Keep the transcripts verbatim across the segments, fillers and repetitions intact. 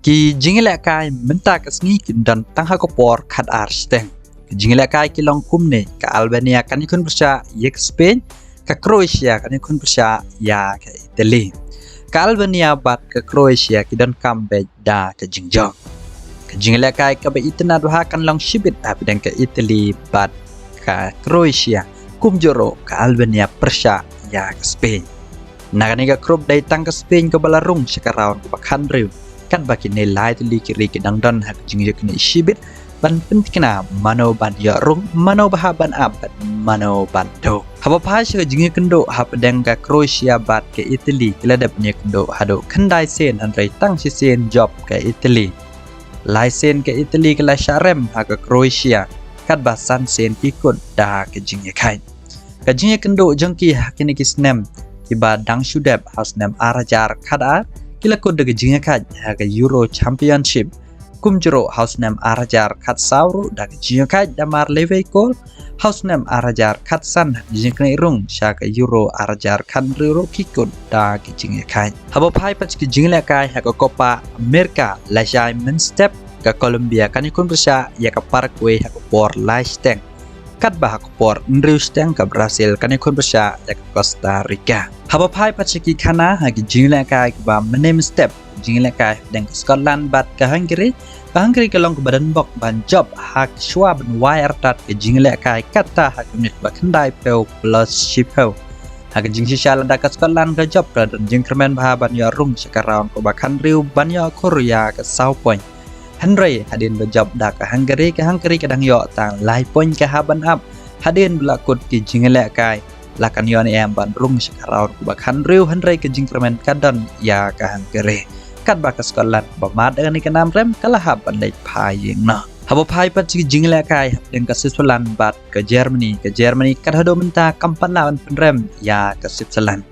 Ki jingïalehkai mynta ka sngi kin don tang ha ka por khatar shiteng. Ki jingïalehkai ki long kumne: ka Albania kan ïakhun pyrshah ïa ka Spain, ka Croatia kan ïakhun pyrshah ïa ka Italy. Ka Albania bad ka Croatia ki donkam beit da ka jingjop. Ka jingïalehkai kaba itynnad bha kan long shibit hapdeng ka Italy bad ka Croatia, kumjuh ruh ka Albania pyrshah ïa ka Spain. Na kane ka group dei tang ka Spain kaba la rung sha ka round kaba khathynriew, katba kine lai tylli ki ri ki dang don ha ka jingïaknieh shibit ban pynthikna mano ban ïoh rung, mano ba hap ban ap bad mano ban duh. Haba phai sha ka jingïakynduh hapdeng ka Croatia bad ka Italy, ki la dep ban ïakynduh haduh khyndai sien, hynrei tang shisien jop ka Italy. Lai sien ka Italy ka la shah rem ha ka Croatia, katba san sien ki kut da ka jingïakhaid. Ka jingïakynduh jong ki ha kine ki snem kiba dang shu dep, ha u snem ar hajar khatar, ki la kut da ka jingïakhaid ha ka Euro Championship. Kumjuh ruh ha u snem ar hajar khatsaw ruh da ka jingïakhaid da mar lewei kol. Ha u snem ar hajar khatsan ha ka jingïaknieh rung sha ka Euro ar hajar khathynriew ruh ki kut da ka jingïakhaid. Haba phai pat ki jingïalehkai ha ka Copa America, lashai mynstep ka Colombia kan ïakhun pyrshah ïa ka Paraguay ha ka por lai shiteng, katba ha ka por hynriew shiteng ka Brazil kan ïakhun pyrshah ïa ka Costa Rica. Haba phai pat sha ki khana ha ki jingïalehkai kiba mynne mynstep, jingïalehkai hapdeng ka Scotland bad ka Hungary. Ka Hungary ka long kaba donbok ban jop ha ka shuwa ban wai artat ka jingïalehkai, kata ha ka minit ba khyndai phew plus shiphew. Ha ka jingshisha lada ka Scotland ka jop, ka la don jingkyrmen bha ban ïoh rung sha ka round kaba khathynriew ban ïoh khur ïa ka saw point. Hynrei hadien ba jop da ka Hungary, ka Hungary ka dang ïoh tang lai point ka hap ban ap. Hadien ba la kut ki jingïalehkai, la kan ïoh ne em ban rung sha ka round kaba khathynriew, hynrei ka jingkyrmen ka don ïa ka Hungary. Katba ka Scotland ba mad da kane ka nam rem ka la hap ban leit phai ïing noh. Haba phai pat ki jingïalehkai hapdeng ka Switzerland bad ka Germany, ka Germany kat haduh mynta kam pat lah ban pynrem ïa ka Switzerland.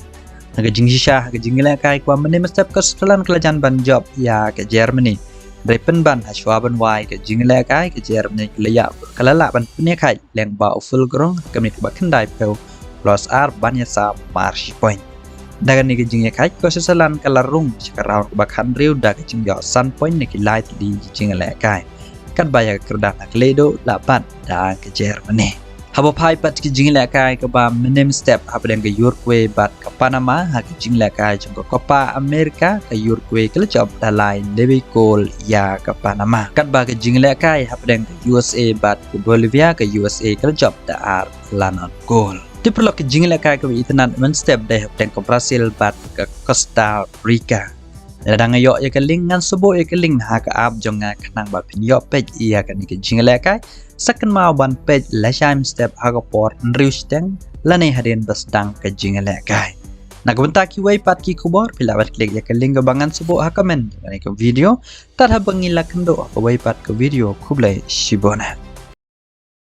Ha ka jingshisha ha ka jingïalehkai kaba mynne mynstep ka Switzerland ka la jan ban jop ïa ka Germany. Hynrei pynban ha shuwa ban wai ka jingïalehkai, ka Germany ka la ïa, ka la lah ban pynïakhaid lyngba u Füllkrug ha ka minit kaba khyndai phew plus ar ban ïasam mar shi point. Da kane ka jingïakhaid ka Switzerland ka la rung sha ka round kaba khathynriew da ka jingïoh san point na ki lai tylli ki jingïalehkai, katba ïa ka kyrdan ha ka lehduh la bat da ka Germany. Haba phai pat ki jingïalehkai kaba mynne mynstep hapdeng ka Uruguay bad ka Panama ha ka jingïalehkai jong ka Copa America, ka Uruguay ka la jop da lai lewei kol ïa ka Panama. Katba ka jingïalehkai hapdeng ka U S A bad ka Bolivia, ka U S A ka la jop da ar la nod kol. Te paralok, ka jingïalehkai kaba itynnad mynstep dei hapdeng ka Brazil bad ka Costa Rica. Lada nga ïoh ïa ka link, ngan sa buh ïa ka link ha ka app jong nga khnang ba phin ïoh peit ïa kane ka jingïalehkai. Sa kynmaw ban peit lashai mynstep ha ka por hynriew shiteng lane hadien ba sdang ka jingïalehkai. Na ka bynta kiwei pat ki khubor, phi lah ban klik ïa ka link kaba ngan sa buh ha comment jong kane ka video. Tad haba ngi la kynduh ha kawei pat ka video, khublei shibun.